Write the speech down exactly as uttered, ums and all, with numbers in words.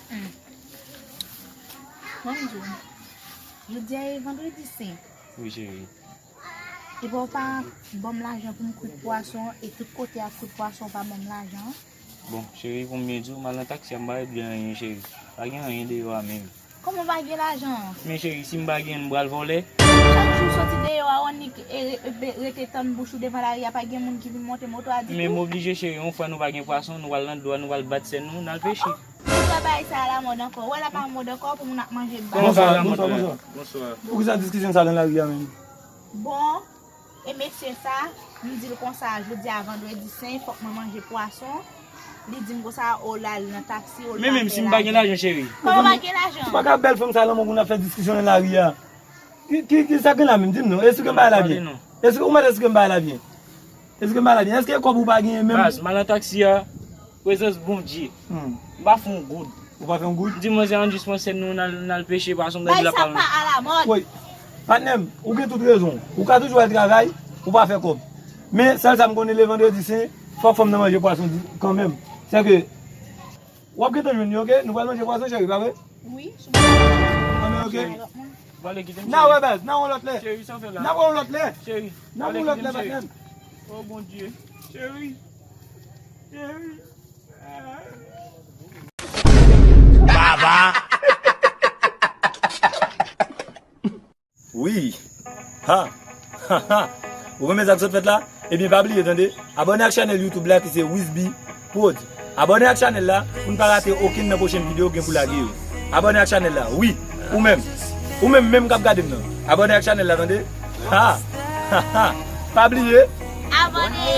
Hmm. Mwen m di w, jodi a e vandredi sen. Wi, cheri. Epi w pa ban m lajan pou m kwit pwason, e tout kote ap kwit pwason, w pa ban m lajan. Bon, cheri, pou m byen di w, m al nan taksi a, m pa ret gen anyen, cheri. Pa gen anyen deyò a menm. Kòman w pa gen lajan? Men cheri, si m pa gen, m pral vòlè. Chak jou w soti deyò a, w annik e re- e be- rete tann bouch ou devan lari a, pa gen moun ki vin monte moto a ditou. Men m oblije, cheri, yon fwa nou pa gen pwason, nou pral nan dlo a, nou pral bat sèn nou, n al peche. Poukisa bagay sa a lamòd ankò? Wè l ap lamòd ankò pou moun ap manje bal. Kòman bagay lamòd la? Bonswa, bonswa. Poukisa diskisyon sa a nan lari a menm? Bon, e mesye sa, m di l konsa, jodi a vandredi sen, fòk mwen manje pwason. Li di m konsa, o l al nan taksi, o l pa fè lajan. Men menm si m pa gen lajan, cheri. Kòman w pa gen lajan? Ou pa ka bèl fanm sa lanmò pou n ap fè diskisyon nan lari a. Ki, ki, ki sa k gen la menm? Di m non. Esplike m bagay la byen. Esplike, ou mèt esplike m bagay la byen. Esplike m bagay la byen. Èske e kòb ou pa genyen menm? Baz, m al nan taksi a, prezans Bondye. Hmm. M pa fè yon goud. Ou pa fè yon goud? M di manzè an jis pran sèn nou, n al, n al peche pwason, m tande l ap pale. Bagay sa pa alamòd. Woy, patnè m, ou gen tout rezon. Ou ka toujou al travay, ou pa fè kòb. Men, sèl sa m konnen, le vandredi sen, fòk fanm nan manje pwason di- kanmenm. Sèke, w ap gentan jwenn li, oke? Nou pral manje pwason, cheri, pa vre? Wi, sou mwen. Anben, oke. N a wè, baz, n a wè yon lòt lè. Cheri, sa w fè la? N a wè yon lòt lè. Cheri, n a wè yon lòt lè, patnè m. Oh, Bondye. Cheri. Cheri. Baba. Wi. Ha. Ha, ha. Ou renmen sa k sot fèt la? Ebyen, pa bliye, tande. Abòne ak chanèl YouTube la ki se Wisby Prod. Abòne ak chanèl la pou n pa rate okenn nan pwochen videyo gen pou lage yo. Abòne ak chanèl la, wi. Ou menm. Ou menm, menm k ap gade m nan. Abòne ak chanèl la, tande. Ha. Ha, ha. Pa bliye. Abòne.